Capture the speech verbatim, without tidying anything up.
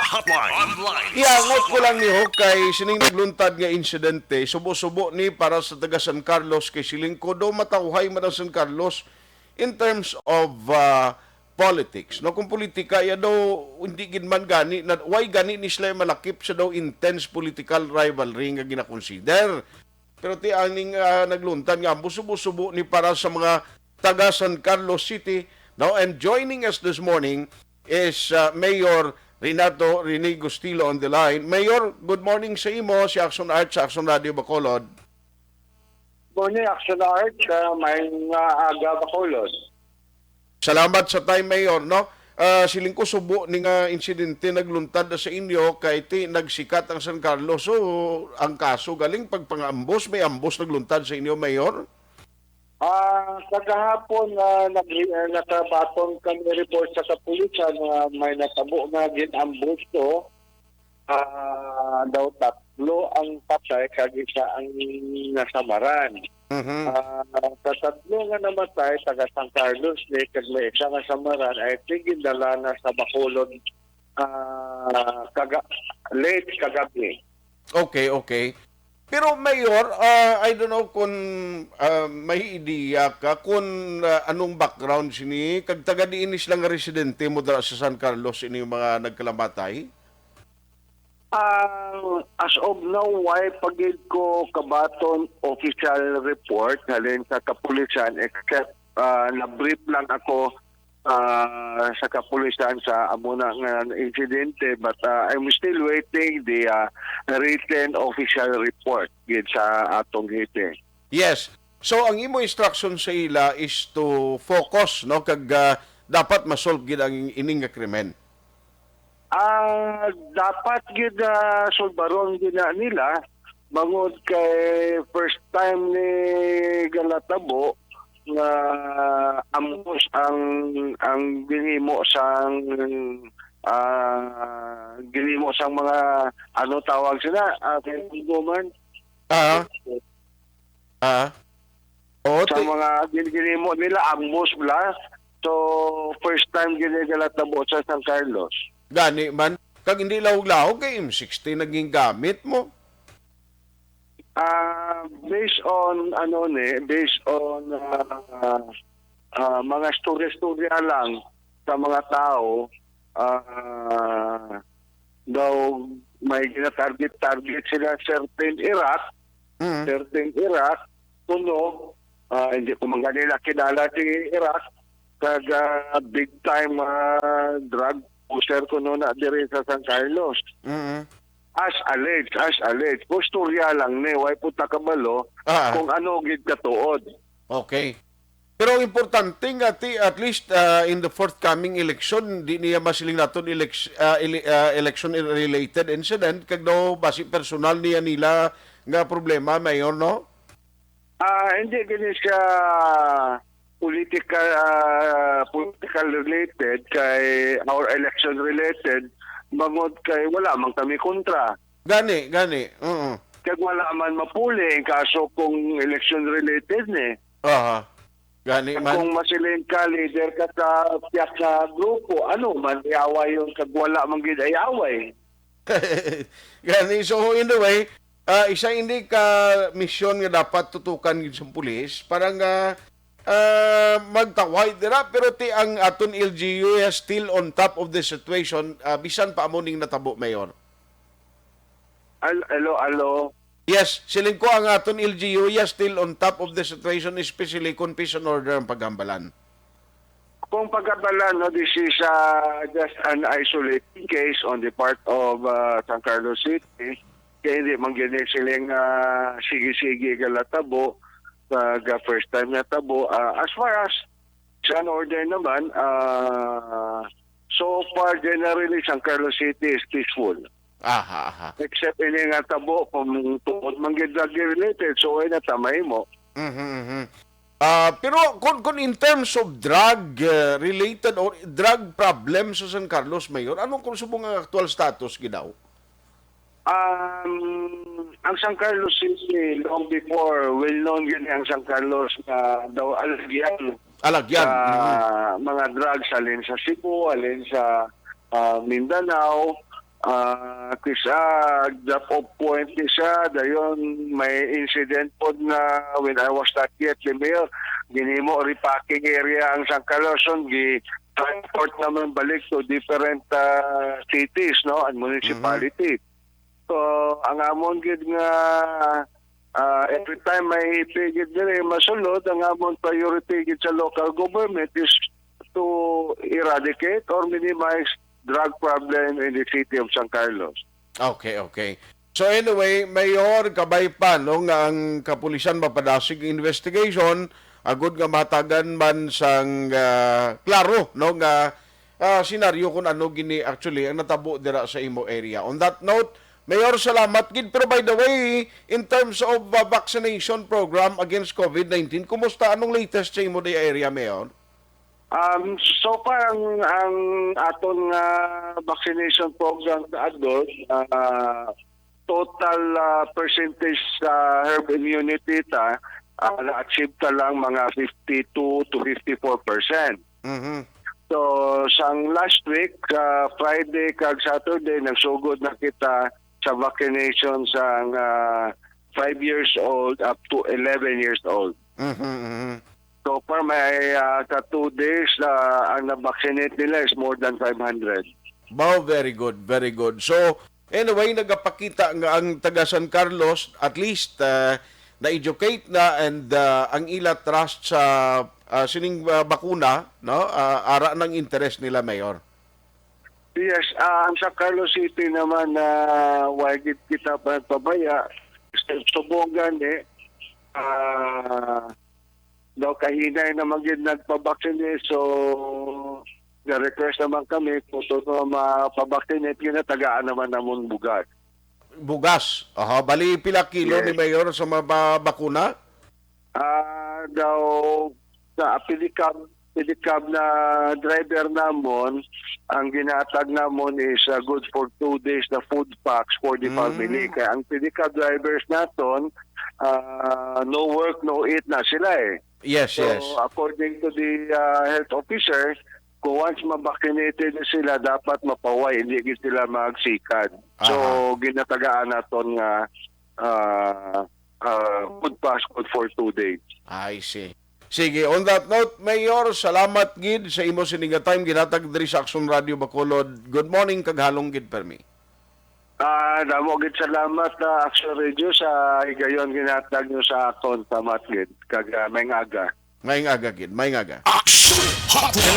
Hotline. Online. Iangot ko lang ni Hok kay sining nagluntad nga insidente, subo-subo ni para sa taga San Carlos kay siling ko daw matawhay man ang San Carlos in terms of ah, politics. No, kung politika ya daw hindi gid man gani na, why gani ni sila malakip sa daw intense political rivalry nga ginakonsider. Pero ti aning ah, nagluntad nga busubo-subo ni para sa mga taga San Carlos City. No, and joining us this morning is ah, Mayor Renato Rene Gustilo on the line. Mayor, good morning sa imo, si Action Arts sa Action Radio Bacolod. Morning, Action Arts. Ah, may nga aga, Bacolod. Salamat sa time, Mayor, no? Ah, siling ko subo ni nga insidente nagluntad na sa inyo kay ti nagsikat ang San Carlos. So, ang kaso galing pagpangambos, may ambos nagluntad sa inyo, Mayor? Ah, kagahapon na nag uh, nakabaton kami report sa kapulisan nga may natabo nga gin-ambush to. Ah, daw tatlo ang patay kag isa ang nasamaran. Mhm. Ah, sa tatlo nga namatay, taga San Carlos ni, kag may isa nga samaran, I think gindala na sa Bacolod ah, kaga late kagabi. Okay, okay. Pero Mayor, ah, I don't know kung ah, may ideya ka kung ah, anong background sini kag taga diin ni sila nga residente mo dira sa San Carlos ini yung mga nagkalamatay? Ah, as of now, why pa gid ko kabaton official report halin sa kapulisan, except ah, na-brief lang ako ah, sa kapulisan sa amo na nga insidente, but ah, I'm still waiting the ah, written official report gid sa atong hearing. Yes. So ang imo instruction sa ila is to focus, no, kag ah, dapat masolve gid ang ining nga krimen. Ah, dapat gid ah, sulbaron gid na nila bangod kay first time ni galatabo nga amos ang ang ginhimo sang ah ginhimo sang mga ano tawag sila ah kay man Ah. Ah. Oh, sa ti- mga gin- ginhimo nila amos bla. So first time gid ni galatabo sa San Carlos. Gani man, kag hindi lahog-lahog kay M sixty naging gamit mo. Ah, based on ano ni, based on ah, ah, mga storya-storya lang sa mga tao ah, daw may gina-target-target sila certain Iraq, Mm. certain Iraq, kuno ah, hindi ko man gani kilala si Iraq, kag ah, big time ah, drug pusher kuno na diri sa San Carlos. Mm. As alleged, as alleged. Kung istorya lang ni, way po ta kabalo Ah. kung ano gid katuod. Okay. Pero ang importante nga ti at least ah, in the forthcoming election di niya masiling naton elec- ah, ele- ah, election related incident kag daw basi personal niya nila nga problema, Mayor, no? Ah, hindi gani siya political ah, political related kay our election related bangod kay wala man kami kontra. Gani, gani. Oo. Kag wala man mapuli ang kaso kung election related ni. Aha. Gani man. Kung masiling ka, leader ka sa tiyak sa grupo, ano man, iaway yun kag wala man gid ay away. Gani, so in the way, ah, isa hindi ka misyon nga dapat tutukan gid sa pulis para nga ah, magtawhay dira, pero ti ang aton L G U is still on top of the situation, ah, bisan pa amo ning natabo, Mayor. Al- alo, alo. Yes, siling ko ang aton L G U is still on top of the situation, especially kung peace and order ang paghambalan. Kung pagkabalan, no, this is uh, just an isolated case on the part of uh, San Carlos City. Kaya hindi man gini siling uh, sige-sige galatabo sa ga first time na tabo. Uh, as far as sa order naman, uh, so far generally San Carlos City is peaceful. Aha, aha. Except ini nga tabo kung tungod man gid drug related, so ay natamay mo. Mhm, mhm. Ah, pero kung, kung in terms of drug uh, related or drug problem sa San Carlos, Mayor, anong kung subong ang aktual status gid daw? Um, ang San Carlos City, long before, well known yun ang San Carlos na daw alagyan Alagyan. sa Mhm. mga drugs, alin sa Cebu, alin sa ah, Mindanao. Ah, kis-a drop-off point ni siya, dayon may incident pod nga when I was not yet the mayor, ginhimo repacking area ang San Carlos, gi-transport naman balik to different, ah, cities, no, and municipality. So, ang amon gid nga, ah, every time may hipi gid diri masulod, ang amon priority gid sa local government is to eradicate or minimize drug problem in the city of San Carlos. Okay, okay. So anyway, Mayor, kabay pa, no, nga ang kapulisan mapadasig investigation agud nga mahatagan man sang, ah, klaro, no, nga, ah, senaryo kung ano gini actually ang natabo dira sa imo area. On that note, Mayor, salamat gid. Pero by the way, in terms of, ah, vaccination program against COVID nineteen, kumusta? Anong latest sa imo day area, Mayor? Um, so far, ang, ang aton nga vaccination program sa adult, ah, total, ah, percentage sa herd immunity ta, ah, na-achieve ta lang mga fifty-two to fifty-four percent. Mhm. So, sang last week, ah, Friday kag Saturday, nagsugod na kita sa vaccination sang, ah, five years old up to eleven years old. Mhm, mhm. So far, may, ah, sa two days, ah, ang na-vaccinate nila is more than five hundred. Wow, very good, very good. So, anyway, nagapakita nga ang taga San Carlos, at least, ah, na-educate na and, ah, ang ila trust sa, ah, sining, ah, bakuna, no? Ah, ara nang interes nila, Mayor. Yes, ah, ang sa Carlos City naman na why gid kita pa nagpabaya, subong gani, ah, daw kahinay naman gid nagpabaksin eh, so ga-request naman kami kung sino ang mapabaksin eh, ginatagaan naman namon bugas. Bugas. Aha, bali pila kilo Yes. ni Mayor sa mga ba- bakuna? Ah, daw sa pedicab, pedicab na driver namon, ang ginatag namon is, ah, good for two days na food packs for the Mm. family. Kaya ang pedicab drivers naton, ah, no work, no eat na sila eh. Yes, So, yes. according to the, ah, health officer, kung once ma-vaccinated na sila, dapat mapaway, hindi gid sila magsikad. So, Aha. ginatagaan naton nga, ah, ah, food pass good for two days. I see. Sige, on that note, Mayor, salamat gid sa imo sini nga time ginatag diri sa Aksyon Radio Bacolod. Good morning, kag halong gid permi. Ah, damo gid salamat, ah, Action Radio, sa higayon ginatag nyo sa akon. Salamat gid. Kag, ah, may aga. Maayong aga gid, maayong aga. Action Hotline.